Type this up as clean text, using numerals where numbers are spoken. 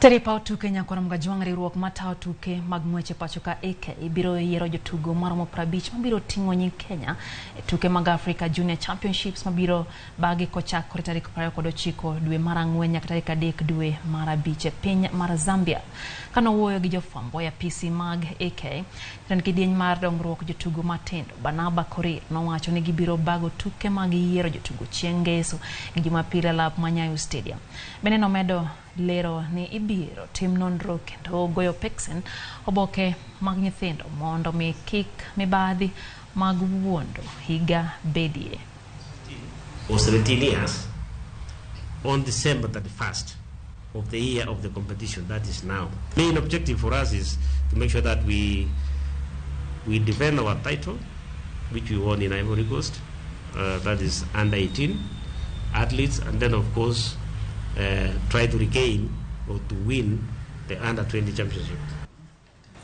Tere paw tuke Nyakwar Mgajwang' riwruok matayo tuke mag ng'wech e pacho ka AK biro yiero jotugo maromo 50 mabiro ting'o nying Kenya e tuke mag Africa Junior Championships mabiro bagi kochakore tarik 29 dwe mar ang'wen nyaka tarik 3 dwe mar abich e piny mar Zambia. Kanowuoyo gi jofwambo e apisi mag AK, jatend kidieny mar dongruok jotugo matindo Barnaba Korir nowacho ni gibiro bago tuke mag yiero jotugo chieng' Ngeso gi Jumapil e lap ma Nyayo Stadium. Bende nomedo lero ni ibiro tim nonro kendo goyo peksen oboke mag nyithindo mondo mi kik mibadhi mag wuondo higa bedie. Or 17 years on December 31st of the year of the competition, that is now. Main objective for us is to make sure that we defend our title, which we won in Ivory Coast, that is under 18 athletes, and then of course try to regain or to win the under 20 championship.